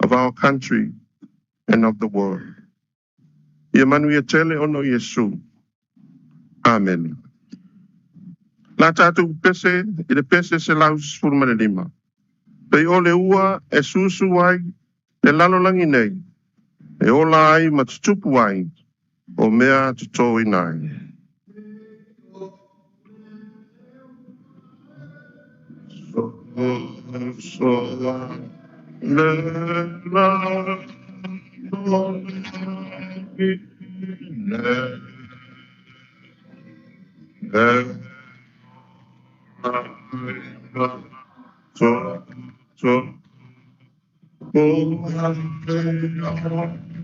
of our country and of the world. Ia manuia tele ona o Iesu. Amene. O le a tatou pese i le pese 115. Pei o le ua e susu ai le lalolagi nei, e ola ai ma tutupu ai o mea totoina ai. Le lalolagi nei, e ola ai ma tutupu ai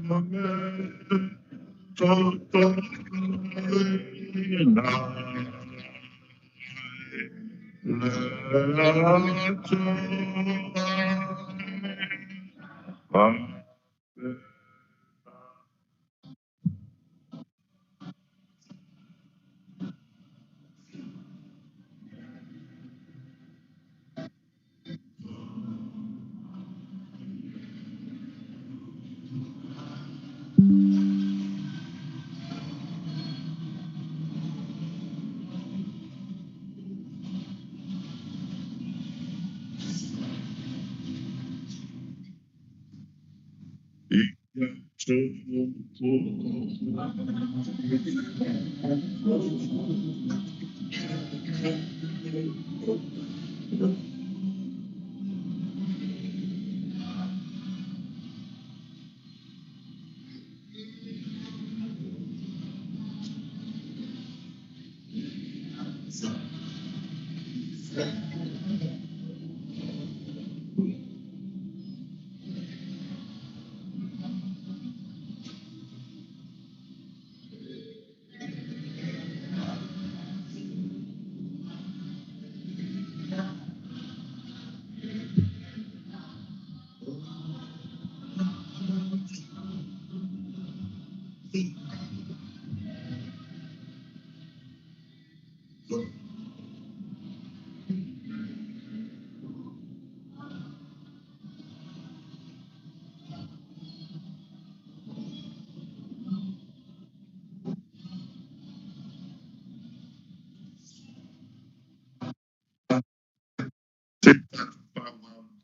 o mea totoina ai.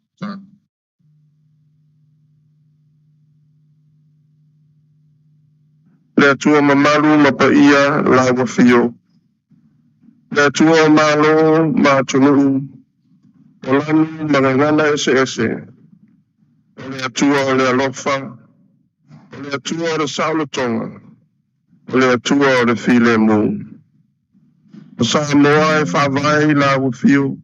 Le Atua. Le Atua mamalu ma paia lau afio. Le Atua o Malo ma atunuu, o lanu ma gagana eseese. O le Atua o le alofa, o le Atua o le saolotoga, o le Atua o le filemu. O Samoa e faavae i lau afio.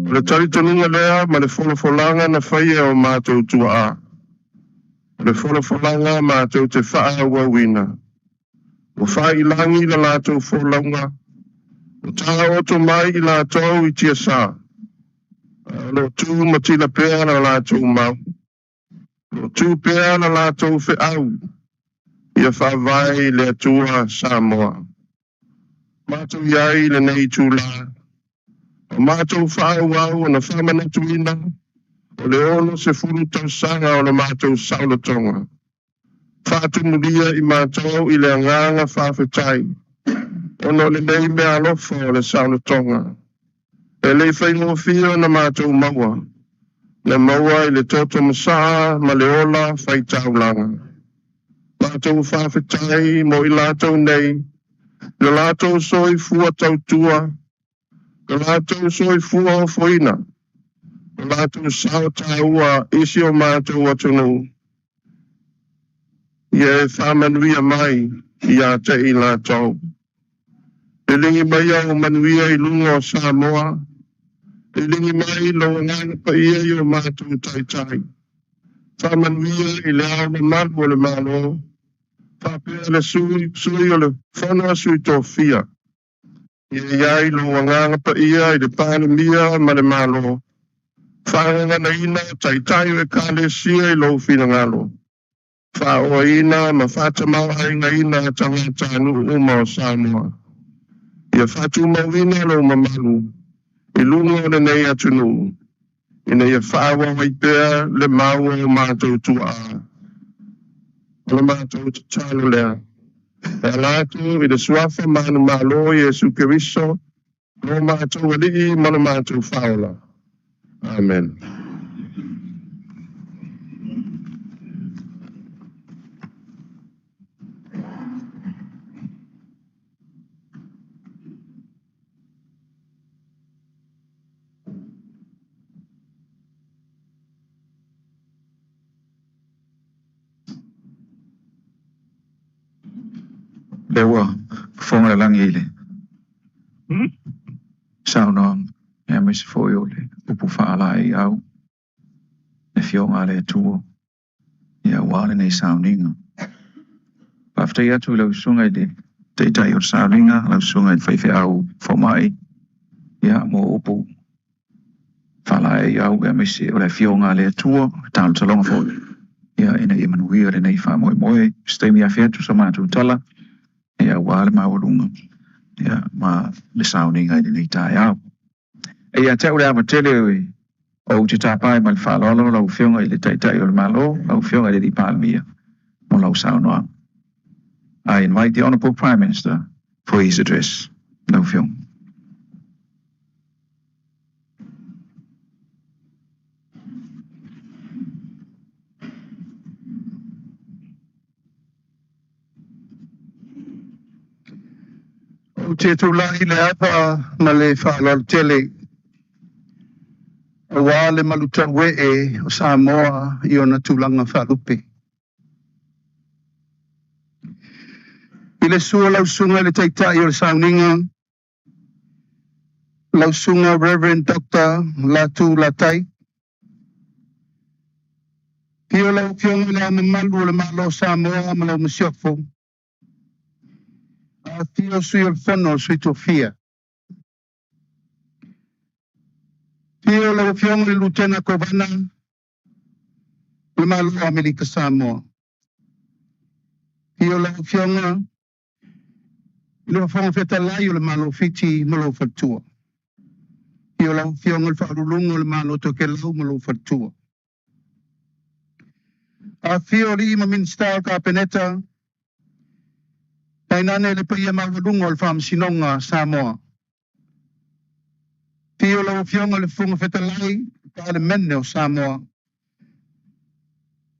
O le talitonuga lea ma le folafolaga na faia e o matou tuaa. O le folafolaga matou te faaauauina. Ua faiilagi le latou folauga, ua taoto mai i latou i tiasa. Ae o lo o tu matila pea la latou mau. O lo o tu pea la latou feau ia faavae i le Atua Samoa. Matou i ai i lenei itula, o matou faaauau ona faamanatuina o le 60 tausaga o le matou saolotoga. Faatumulia i matou i le agaga faafetai ona o lenei meaalofa o le saolotoga. E le i faigofie ona matou maua, na maua i le toto masaa ma le ola faitaulaga. Matou faafetai mo i latou nei, le latou soifua tautua, le latou soifua ofoina, le latou sao taua i si o matou atunuu. Ia e faamanuia mai ia te i latou. Liligi mai au manuia i luga o Samoa, liligi mai lou agaga paia i o matou taitai. Faamanuia i le ao mamalu o le Malo, faapea le sui o le Fono a Sui Tofia. Ia i ai lou agaga paia i le Palemia ma le Malo, faagaganaina taitai o Ekalesia i lou finagalo, faaoaina ma faatamaoaigaina tagatanuu uma o Samoa. Ia faatumauina lou mamalu i luga o lenei atunuu. Ina ia faaauau ai pea le mau a o matou tuaa. O le matou tatalo lea. E ala atu i le suafa manumalo o Iesu Keriso, lo matou Alii ma lo matou Faaola. Amen. Lea ua fofoga le lagi i le saunoaga aemaise foi o le upu faalaeiau le Afioga a le Atua aua lenei sauniga. Faafetai atu i lau susuga i le Taitai o le sauniga, lau susuga i le Faifeau Fomai, mo upu faalaeiau aemaise o le Afioga a le Atua, talotaloga foi ina ia manuia lenei faamoemoe. Se taimi afe atu sa matou tala aua le maualuga ma le sauniga i lenei taeao. E ia te au le ava tele ou te tapa ma le faaaloalo lau Afioga i le Taitai o le Malo, lau Afioga i le Palemia, mo lau saunoaga. I invite the Honourable Prime Minister for his address. Lau Afioga. Ou te tulai i le ava ma le faaaloalo tele, aua le malutauee o Samoa i ona tulaga faalupe. I le susu o lau Susuga i le Taitai o le Sauniga, lau Susuga Reverend Dr. Latu Latai. Afio lau Afioga i Le Ao Mamalu o le Malo o Samoa ma lau Masiofo. Afifio Sui o le Fono a Sui Tofia. Afio lau Afioga i le Lutena Kovana o le Malo o Amerika Samoa. Afio lau Afioga i le Fofoga Fetalai o le Malo o Fiti ma lou faletua. Afio lau Afioga i le Faauluuluga o le Malo o Tokelau ma lou faletua. Afifio alii ma Minisita o le Kapeneta, tainane le paia maualuga o le Faamasinoga a Samoa. Afio lau Afioga i le Fofoga Fetalai o le Palemene o Samoa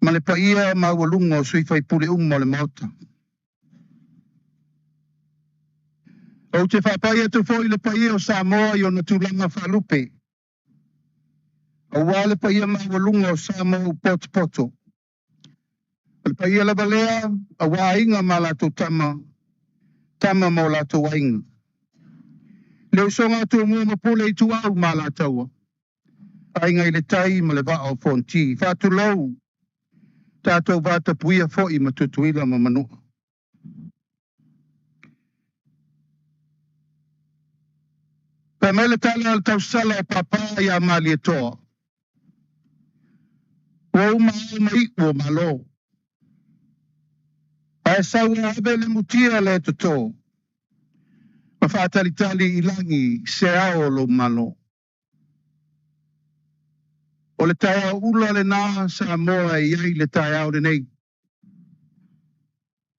ma le paia maualuga o sui usufono uma o le Maota. Ou te faapai atu foi i le paia o Samoa i ona tulaga faalupe, aua le paia maualuga o Samoa ua potopoto. O le paia lava lea aua Aiga ma latou Tama, Tama ma o latou Aiga, le usoga a Tumua ma Pule, Ituau ma Alataua, Aiga i le Tai ma le Vaa o Fonoti. Faatulou, tatou vatapuia foi ma Tutuila ma Manua. Fai mai le tala a le tausala o Papa ia Malietoa, ua uma ao ma iu o Malo, ae sau e ave le mutia le toto, ma faatalitali i lagi se ao o lou Malo. O le taeao ula lena Samoa e i ai le taeao lenei.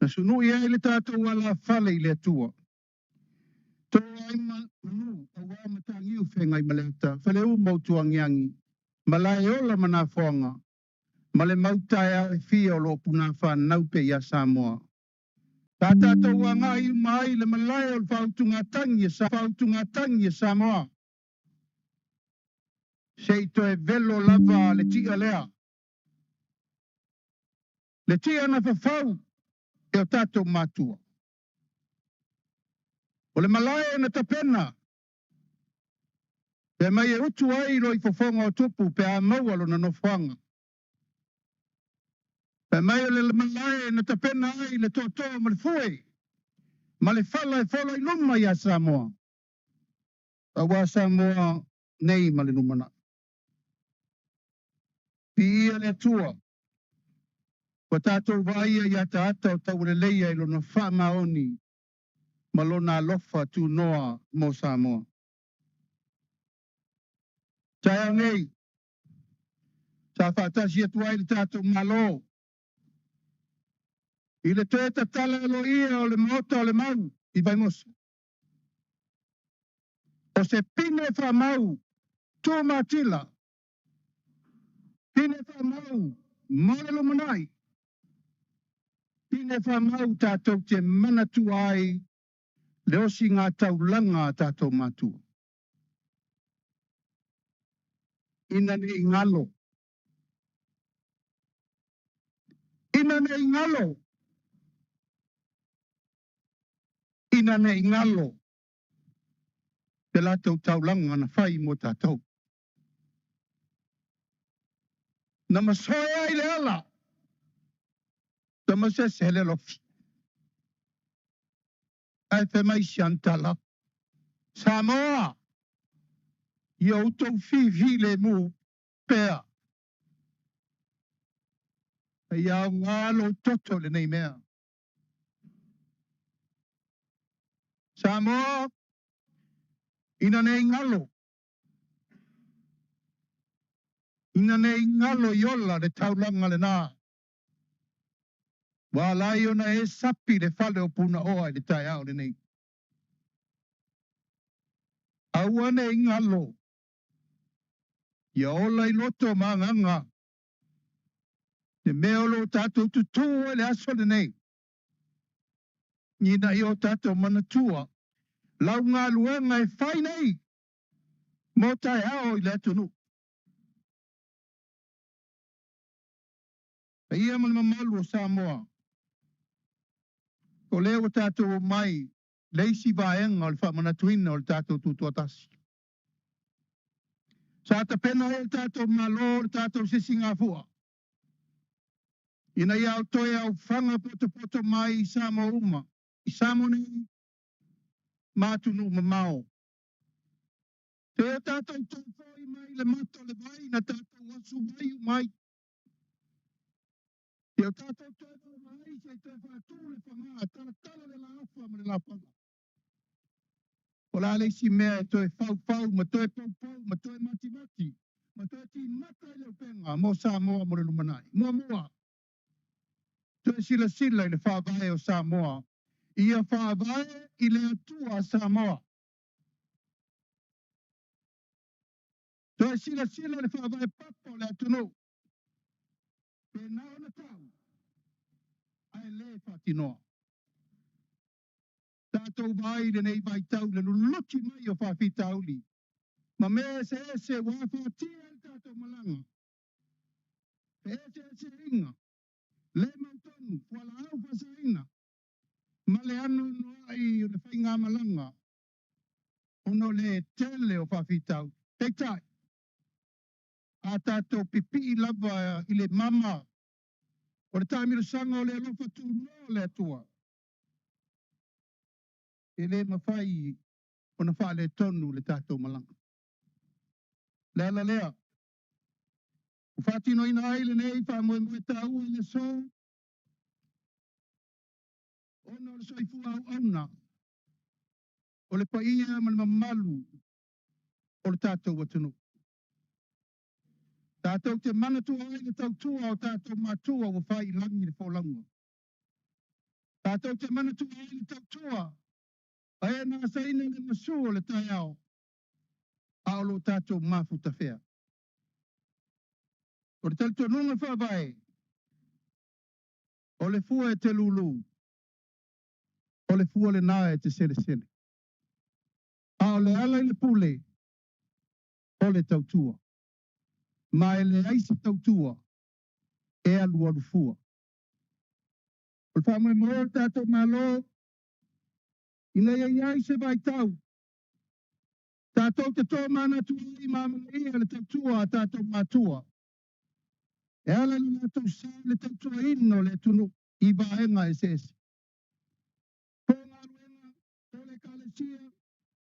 Na sunui ai le tatou alafale i le Atua. To ai manu aua Mataniu Feagaimaleata, Faleu ma Utuagiagi, Malaeola ma Nafoaga, ma le mau taeao e fia o lo o punafānau pea ia Samoa. Sa tatou agai uma ai le malae o le faautugatagi a Samoa. Se i toe velo lava le tia lea. Le tia na fafau e o tatou matua. O le malae na tapena, pe mai e utu ai loifofoga o tupu pe a maua lona nofoaga. Pe mai o le malae na tapena ai le toatoa ma le fue, ma le fala e fola i luma ia Samoa. Aua Samoa nei ma le lumanai. Viia le Atua, ua tatou vaaia i ataata o tauleleia i lona faamaoni ma lona alofa tunoa mo Samoa. Taeao nei, Sa faatasi atu ai le tatou Malo i le toe tatala aloaia o le Maota o le Mau i Vaimoso. O se pine faamau tumatila, pine faamau mo le lumanai, pine faamau tatou te manatua ai le osiga taulaga a tatou matua. Ina ne i galo, ina ne i galo, ina ne i galo le latou taulaga na fai mo tatou. Na masoe ai le ala, tamasese le alofi. Ae fai mai si ana tala, Samoa, ia outou fifilemu pea. Ia aoga lou toto i lenei mea. Samoa, ina ne i galo, ina ne i galo i ola le taulaga lena, ua ala ai ona e sapi le fale o Punaoa i le taeao lenei. Aua ne i galo, ia ola i loto ma agaga, le mea o lo o tatou tutū ai le aso lenei, ina ia o tatou manatua lau galuega e fai nei mo taeao i le atunuu. Paia ma le mamalu o Samoa, o lea ua tatou omai le isi vaega o le faamanatuina o le tatou tutoatasi. Sa tapena ai le tatou Malo le tatou sisigafua, ina ia toe aofaga potopoto mai i Samoa uma, i Samoa nei ma atunuu mamao. Se o tatou toe mai le mata o le vai na tatou asu vai uma ai. Se o tatou toe vaavaai se i toe faatu le faga, talatala le laafa ma le lafaga. O le a le isi mea e toe faufau ma toe poupou ma toe matimati ma toe timata i le upega mo Samoa mo le lumanai. Muamua, toe silasila i le faavae o Samoa, ia faavae i le Atua Samoa. Toe silasila i le faavae papa o le atunuu, pe na ona tau, ae le faatinoa. Tatou vaai i lenei vaitau i le luluti mai o faafitauli ma mea eseese ua afatia ai le tatou malaga, feeseeseaiga, le mautonu, fualaau faasaina, ma le anoanoai o le faigamalaga ona o le tele o faafitauli. Peitai, a tatou pipii lava i le mama o le taamilosaga o le alofa tunoa o le Atua, e le mafai ona faaletonu le tatou malaga. O le ala lea ua faatinoina ai lenei faamoemoe taua i le aso, ona o le soifua auauna o le paia ma le mamalu o le tatou atunuu. Tatou te manatua ai le tautua o tatou matua ua fai i lagi le folauga. Tatou te manatua ai le tautua a e na asaina le gasu o le taeao, a o lo o tatou mafutafea. O le talitonuga faavae, o le fua e te lulu, o le fua lena e te selesele. A o le ala i le pule, o le tautua. Ma e leai se tautua e alualu fua. O le faamoemoe o le tatou Malo, ina ia i ai se vaitau tatou te tomanatu ai ma amanaia le tautua a tatou matua e ala i le latou sao i le tautuaina o le atunuu i vaega eseese. Po o galuega, po o le ekalesia,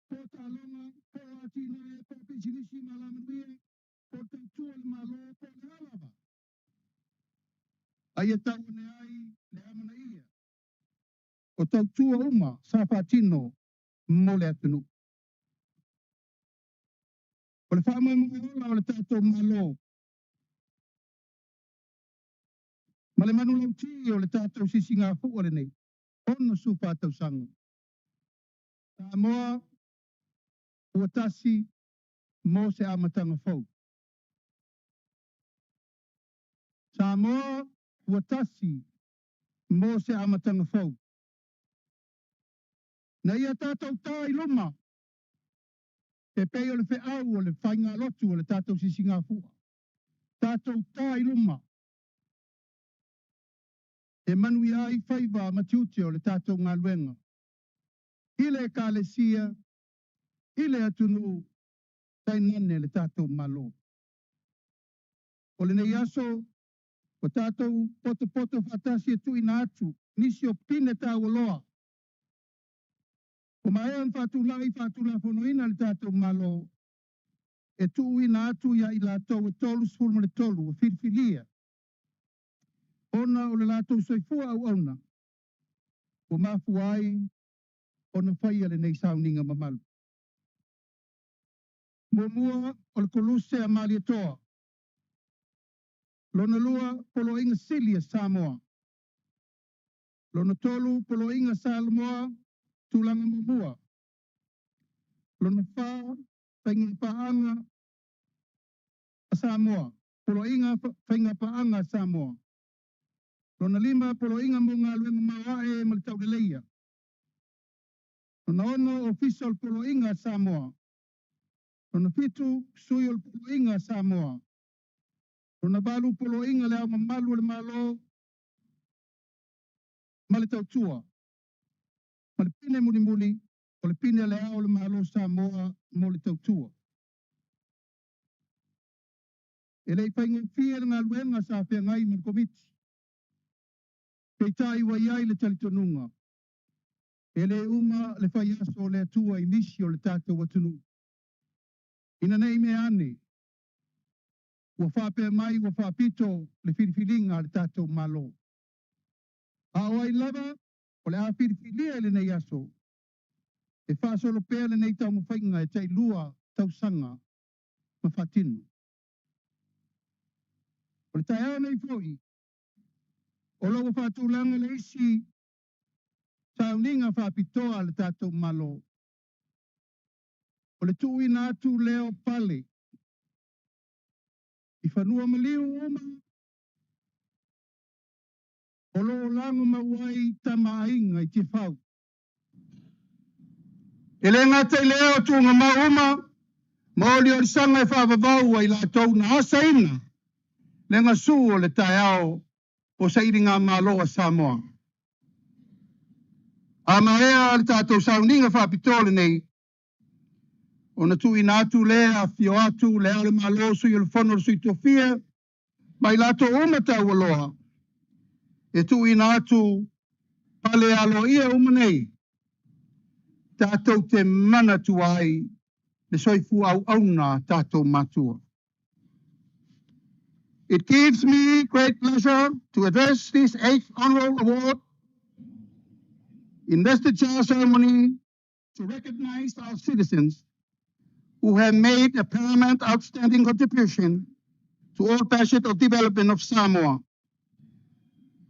po o taaloga, po o atinae, po o pisinisi ma alamanuia, po o le tautua i le Malo, po o le a lava. A ia tau ane ai le amanaia o tautua uma sa faatino mo le atunuu. O le faamoemoe ola o le tatou Malo, Ma le manulauti o le tatou sisigafua lenei, 64 tausaga. Samoa ua tasi mo se amataga fou. Samoa ua tasi mo se amataga fou. Na ia tatou tā i luma, e pei o le feau o le faigalotu o le tatou sisigafua. Tatou tā i luma, e manuia ai faiva ma tiute o le tatou galuega. I le ekalesia, i le atunuu, tainane le tatou Malo. O lenei aso, ua tatou potopoto faatasi e tuuina atu nisi o pine taualoa ua maea ona faatulai faatulafonoina e le tatou Malo e tuuina atu ia i latou e 33 ua filifilia ona o le latou soifua auauna ua mafua ai ona faia lenei sauniga mamalu. Muamua o le Koluse a Malietoa, lona lua Poloaiga Sili a Samoa, lona tolu Poloaiga Samoa Tulaga Muamua, lona fa Faiga Paaga a Samoa, Poloaiga Faiga Paaga a Samoa, lona lima Poloaiga mo Galuega Maoae ma le Tauleleia, lona ono Ofisa o le Poloaiga a Samoa, lona fitu Sui o le Poloaiga a Samoa, lona valu Poloaiga o le Ao Mamalu o le Malo ma le Tautua, ma le pine mulimuli o le pine a le Ao o le Malo o Samoa mo le Tautua. E le i faigofie le galuega sa feagai ma le Komiti, peitai ua i ai le talitonuga, e le uma le faiaso o le Atua i nisi o le tatou atunuu. Ina ne i mea ane ua faapea mai ua faapito le filifiliga a le tatou Malo. A o ai lava o le a filifilia i lenei aso, e faasolo pea lenei taumafaiga e tailua tausaga ma faatino. O le taeao nei foi, o lo o ua faatulaga le isi sauniga faapitoa a le tatou Malo, o le tuuina atu lea o pale i fanua maliu uma o lo o lagomau ai Tama a Aiga i Tiafau. E le gata i lea o tuugamau uma ma oliolisaga e faavavau ai latou na asaina le gasu o le taeao o sailigamalo a Samoa. A maea le tatou sauniga faapitoa lenei, ona tuuina atu lea afio atu le Ao o le Malo, Sui o le Fono a Sui Tofia ma i latou uma taualoa e tuuina atu pale aloaia uma nei tatou te manatua ai le soifua auauna a tatou matua. It gives me great pleasure to address this eighth honorable award investiture ceremony to recognize our citizens who have made a permanent outstanding contribution to all facets of development of Samoa,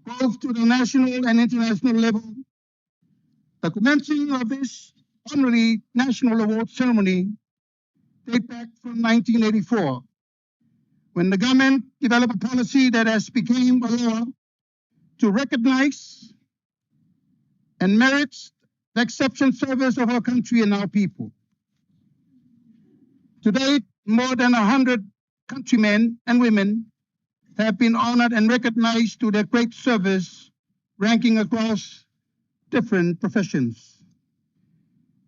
both to the national and international level. The commencing of this honorary national award ceremony date back from 1984, when the government developed a policy that has become a law to recognize and merits the exceptional service of our country and our people. To date, more than 100 countrymen and women have been honored and recognized to their great service, ranking across different professions.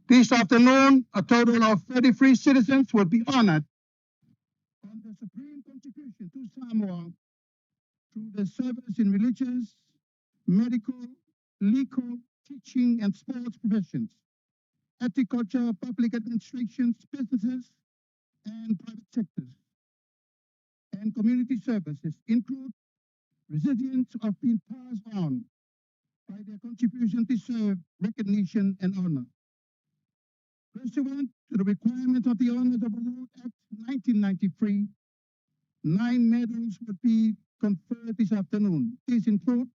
This afternoon, a total of 33 citizens will be honored on the supreme contribution to Samoa through their service in religious, medical, legal, teaching, and sports professions, agriculture, public administrations, businesses, and private sectors, and community services include recipients of being passed on by their contribution deserve recognition and honor. Pursuant to the requirements of the Honors of Award Act 1993, nine medals would be conferred this afternoon. These include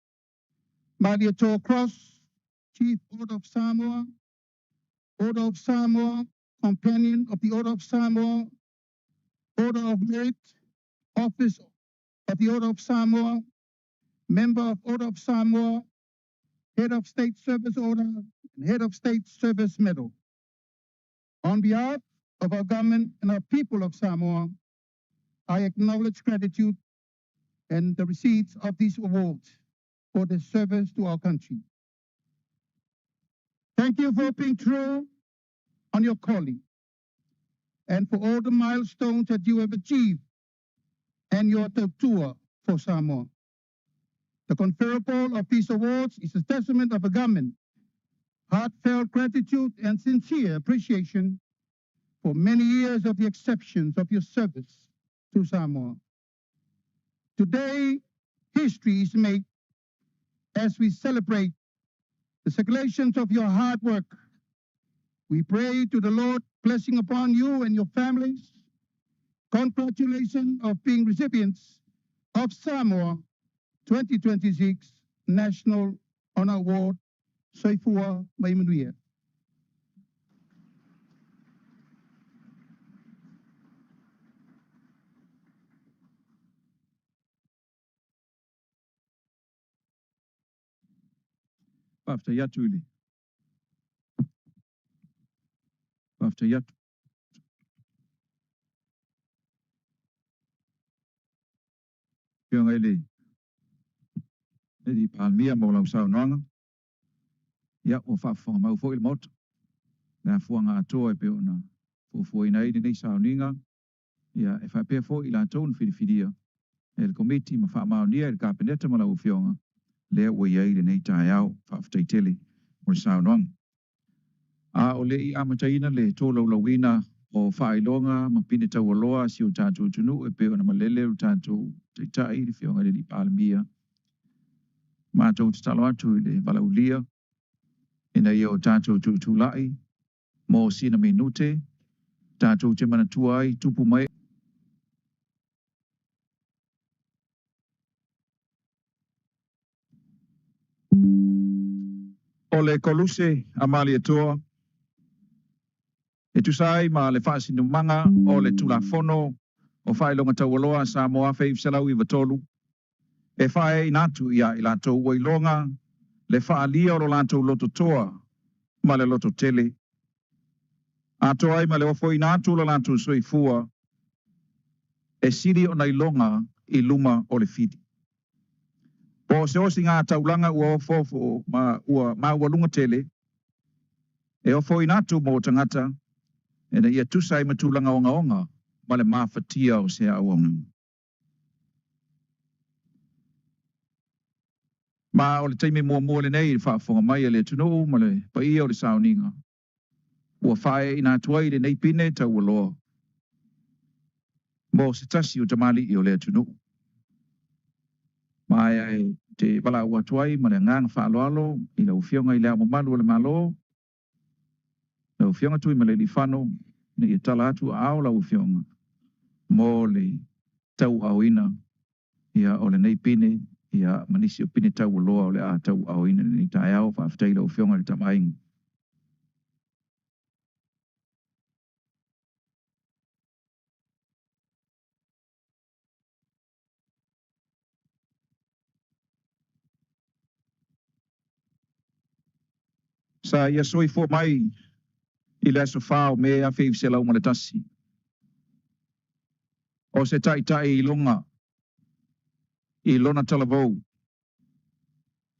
Malietoa Cross, Chief Order of Samoa, Order of Samoa, Companion of the Order of Samoa, Order of Merit, Office of the Order of Samoa, Member of Order of Samoa, Head of State Service Order, and Head of State Service Medal. On behalf of our government and our people of Samoa, I acknowledge gratitude and the receipts of these awards for their service to our country. Thank you for being true on your calling and for all the milestones that you have achieved and your tautua for Samoa. The conferral of these awards is a testament of a government heartfelt gratitude and sincere appreciation for many years of the exceptions of your service to Samoa. Today, history is made as we celebrate the circulations of your hard work. We pray to the Lord blessing upon you and your families. Congratulations of being recipients of Samoa 2026 National Honor Award, Soifua Maimanuia. Faafetai atu i le faafetai atu. Afioga i le Alii Palemia mo lau saunoaga. Ia, ua faafofoga mau foi le Maota i le afuaga atoa e pei ona fuafuaina ai lenei sauniga. Ia, e faapea foi i latou na filifilia e le Komiti ma faamaonia e le Kapeneta ma lau Afioga, lea ua i ai lenei taeao. Faafetai tele mo le saunoaga. A o le i amataina le tolaulauina o faailoga ma pine taualoa a si o tatou atunuu e pei ona malele lo tatou Taitai, le Afioga i le Alii Palemia, matou tatalo atu i le valaaulia ina ia o tatou tutulai mo sina minute tatou te manatua ai tupu mai. O le Koluse a Malietoa e tusa ai ma le faasinomaga o le Tulafono o Faailoga Taualoa a Samoa 1993, e faaeaina atu iā i latou ua iloga le faaalia o lo latou lototoa ma le lototele, atoa ai ma le ofoina atu o lo latou soifua e sili ona iloga i luma o le fili. Po o se osiga taulaga ua ofoofo ma ua maualuga tele, e ofoina atu mo tagata ina ia tusa ai ma tulaga ogaoga ma le mafatia o se auaunaga. Ma o le taimi muamua lenei i le faafofoga mai a le atunuu ma le paia o le sauniga ua faaeaina atu ai lenei pine taualoa mo se tasi o tamalii o le atunuu. Ma e te valaau atu ai ma le agaga faaaloalo i lau Afioga i Le Ao Mamalu o le Malo, lau Afioga Tuimalealiifano, ina ia tala atu aao lau Afioga mo le tauaaoina ia o lenei pine ia ma nisi o pine taualoa o le a tauaaoina i lenei taeao. Faafetai i lau Afioga i le Tama a Aiga. Sa ia soifua mai i le aso 4 o Me 1901. O se taitai iloga i lona talavou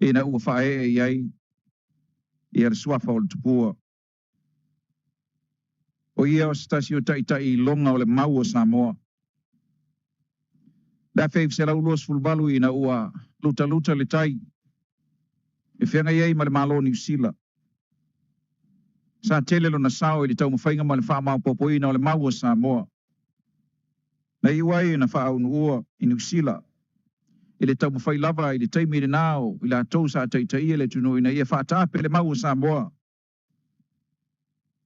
ina ua faaee i ai ia le suafa o le Tupua. O ia o se tasi o taitai iloga o le mau o Samoa. Le 1928 ina ua lutaluta le tai e feagai ai ma le Malo o Niu Sila, sa tele lona sao i le taumafaiga ma le faamaopoopoina o le mau o Samoa. Na iu ai na faaunuua i Niu Sila i le taumafai lava i le taimi lena o i latou sa taitaia le atunuu ina ia faataape le mau o Samoa.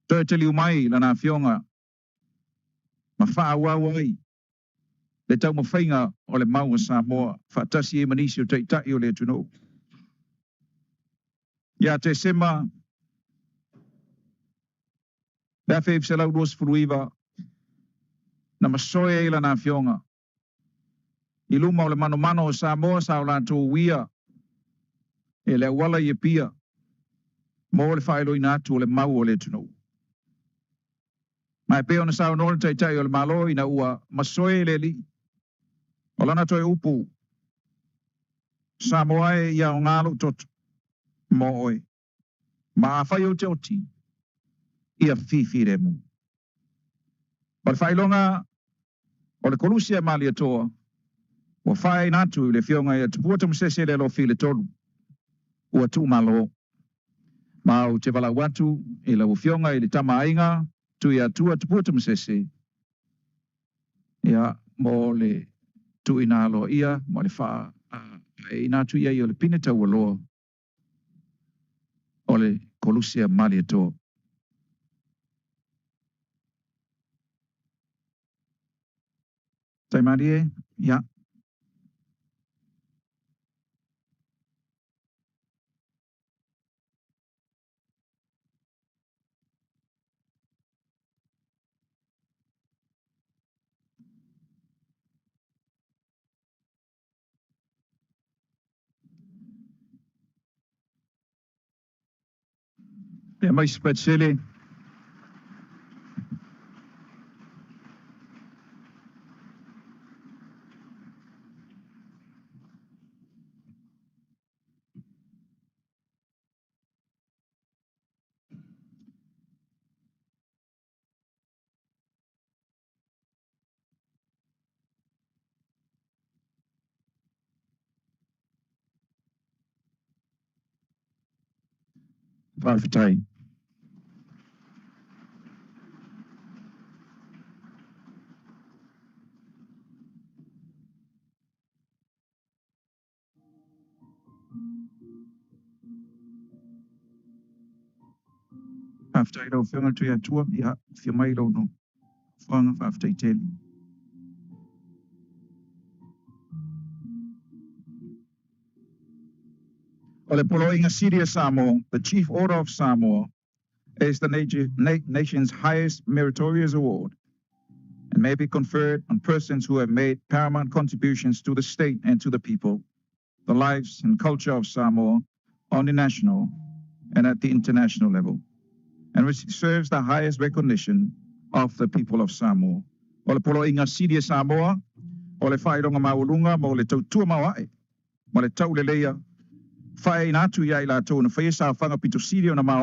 Toe taliu mai lana afioga ma faaauau ai Le taumafaiga o le mau a Samoa faatasi ai ma nisi o taitai o le atunuu. Ia Tesema le 1929 na masoe ai lana afioga i luma o le manomano o Samoa sa o latou uia e le auala i Apia mo le faailoaina atu o le mau o le atunuu. Ma e pei ona saunoa le Taitai o le Malo ina ua masoe le alii, o lana toe upu, Samoa e ia aoga lou toto mo oe, ma afai ou te oti, ia fifilemu. O le faailoga o le Koluse a Malietoa ua faaiina atu i le afioga ia Tupua Tamasese le Alofi i le tolu ua tuumalo. Ma ou te valaau atu i lau afioga i le Tama a Aiga Tuiatua Tupua Tamasese ia mo le tuuina aloaia ma le faaaeina atu i ai o le pine taualoa o le Koluse a Malietoa. Taimalie, ia. Ia mai Spatsele. Faafetai. Faafetai lau Afioga i le Tuiatua, ia afio mai lou nofoaga, faafetai tele. O le Poloaiga Sili a Samoa, the Chief Order of Samoa, is the nation's highest meritorious award and may be conferred on persons who have made paramount contributions to the state and to the people, the lives and culture of Samoa on the national and at the international level, and which serves the highest recognition of the people of Samoa. O le Poloaiga Sili a Samoa, o le faailoga maualuga mo le tautua maoae ma le tauleleia faaiina atu ia i latou na faia saofaga pito sili ona maoae.